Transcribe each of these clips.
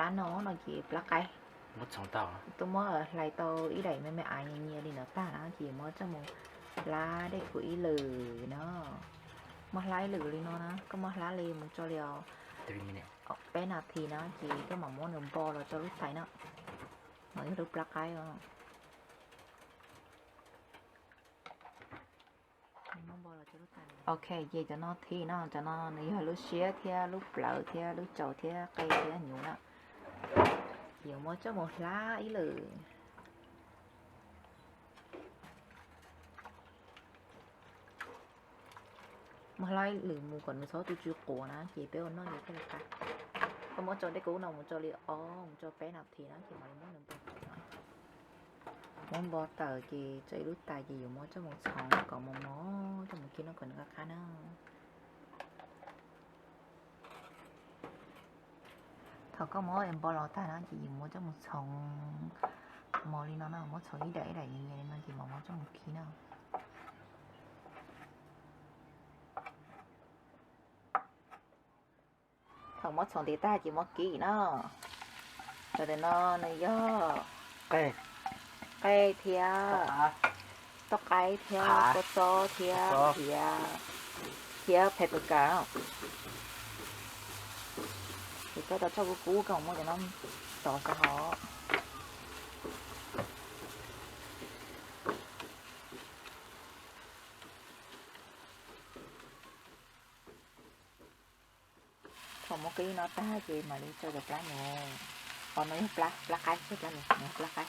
Plab no no ces plab qaib. Twb muab hlais tau ib daim me me av nyias nyias li no tag na ces muab coj mus hlab dej kuv ib lwm no. Muab hlab ib lwm li no na, koj muab hlab li mus tso li peb nas this na ces koj mam muab nws npo los rau lub tais na. No yog lub plab qaib os. Ok, ces cov no thiab no, cov no nws yog lub siab thiab lub plawv thiab lub tsaus thiab qe thiab hnyuv na. Ces yuav muab coj mus hlab ib lwm. Muab hlab ib lwm mus kom nws txhob tu tsw quav na ces peb ua noj li tej li qab. Koj muab tso dej kub no mus tso li ob mus tso peb nas this na ces mam li muab nws npo tawm na. Muab npo tawm ces tso ib lub tais ces yuav muab coj mus txhoov kom mos mos coj mus khi noj kom nws qab qab na. Thaum koj muab npo los tag na ces yuav muab coj mus txhoov mos li no na, muab txhoov ib daim ib daim nyias nyias li no ces mam muab coj mus khi na. Thaum muab txhoov ntev tag ces muab kib na. Cov ntawm no nws yog qe thiab toj qaib thiab kua txob thiab npiav thiab pepper ka. Ces koj tau txhob kub kub koj muab cov no tov rau hauv. Thaum muab kib no tag ces mam li tso cov plab nyuv. Os, no yog plab, plab qaib, tsis yog plab nyuv, no yog plab qaib.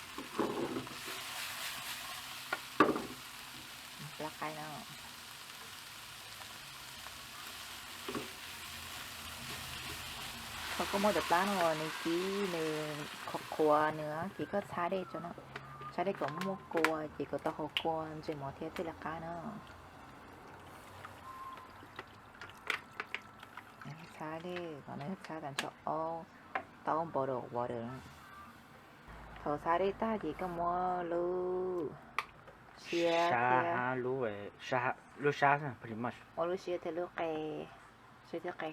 Plab qaib no. Thaum koj muab cov plab no nws kib nws qhuav qhuav nws ces koj txhab dej tso no, txhab dej kom muaj kua ces kom tau hau kua ntsej muag thiab tej li qab na. Txhab dej, qhov no yog txhab tas ntsho ob, tau bottle water. Thaum txhab dej tag ces koj muab lub siab thiab, lub siab thiab lub qe, siab thiab qe,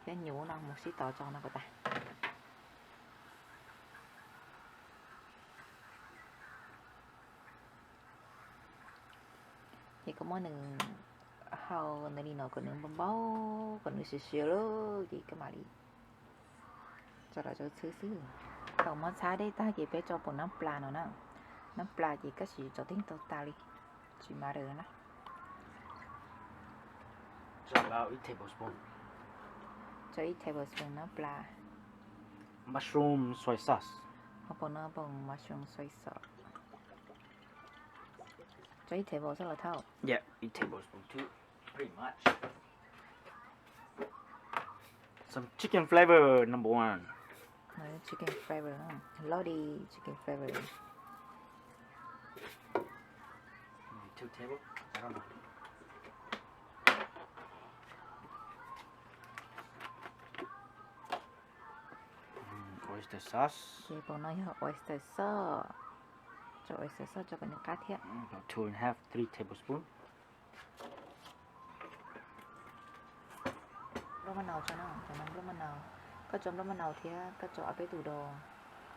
thiab hnyuv no mus sib tov tso no kom tas. Ces koj muab nws hau nws li no kom nws npau npau, kom nws siav siav lawm ces koj mam li tso los rau txhwb xwb. Thaum muab txhab dej tag ces peb tso npoom nab plas no na. Nab plas ces koj siv tso tau tas li, tsis matter na. Tso ib tablespoon nab plas. Mushroom soy sauce. Ho npoom no npoom mushroom soy sauce. Tso ib table xwb los tau. Some chicken flavor number one. Chicken flavor, lov di chicken flavor. Oyster sauce. Ces npoom no yog oyster sauce. Tso oyster sauce tso kom nws qab thiab. About two and a half, three tablespoon. Nplooj maj naus tso no, cov no nplooj maj naus. Koj tso nplooj maj naus thiab koj tso ob peb tus dos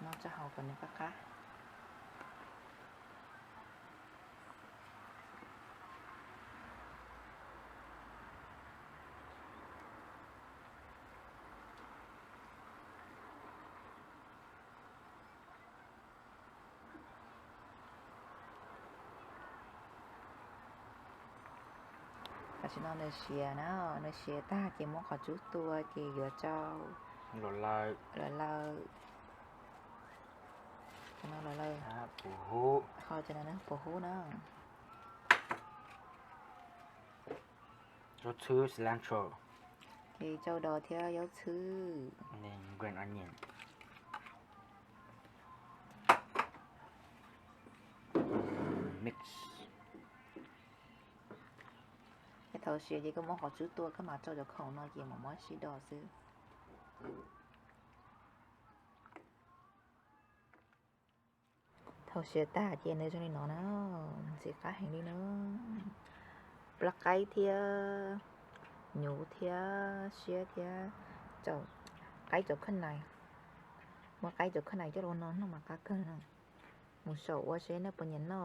no tso hauv kom nws qab qab. Tam sim no nws siav na, nws siav tag ces muab qhov tsub tua ces yuav tso los lawm. Cov no los lawm. Ho cov no puas hub na. Zaub txhwb, cilantro. Ces rau dos thiab zaub txhwb. Green onion. Mix. Thaum siav ces koj muab qhov tsub tua koj mam rau cov khoom no ces mam muab sib do xwb. Thaum siav tag ces nws zoo li no na, ntxim qab heev li na. Plab qaib thiab hnyuv thiab siab thiab qaib tsob khab nais. Muab qaib cov khaub ncaws coj los ua no noj mas qab kawg no. Mus saum ua seb nej puas nyiam noj.